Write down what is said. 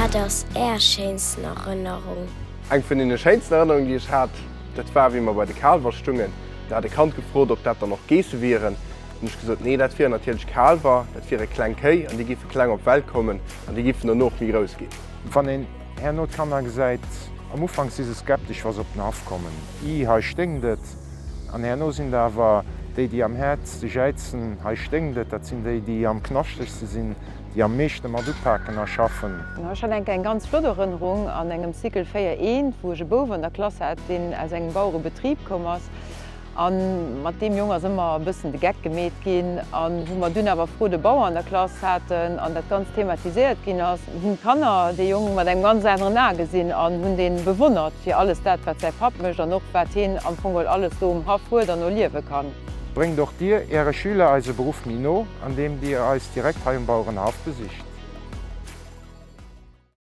Wat ass Är schéinsten Erënnerung? Eng vun deene schéinsten Erënnerungen, déi ech hat, dat war, wéi mer bei de Kaalwer stungen. Da hat e Kand gefrot, ob dat dann och Geesse wieren. Hunn ech gesot, nee, dat wieren natierlech Kaalwer, dat wiere kleng Kéi an déi géife kleng op d'Welt kommen an déi géifen dono och méi grouss ginn. Wann een herno d'Kanner gesäit, am Ufank si se skeptesch, wa se op den Haff kommen, Ih, hei sténkt et. An herno sinn et awer déi, déi am häertste jäizen, Hei sténkt et. Dat sinn déi, déi am knaschtegste sinn, déi am meeschte mat upaken a schaffen. Ech hat eng Kéier eng ganz flott Erënnerung an engem Cycle 4 I, wou ech e Bouf an der Klass hat, deen aus engem Bauerebetrib koum ass. A mat deem Jong ass ëmmer e bëssen de Geck gemeet ginn. A wou mer dunn awer Fro de Bauer an der Klass haten an dat Ganzt thematiséiert ginn ass, hunn d'Kanner dee Jong mat engem ganz aneren A gesinn an hunn dee bewonnert fir alles dat, wat säi Papp mécht an och wat heen am Fong geholl alles do um Haff huet an erliewe kann. Bréngt och Dir Äre Schüler eise Beruff méi no, andeem Dir eis direkt hei um Bauerenhaff besicht.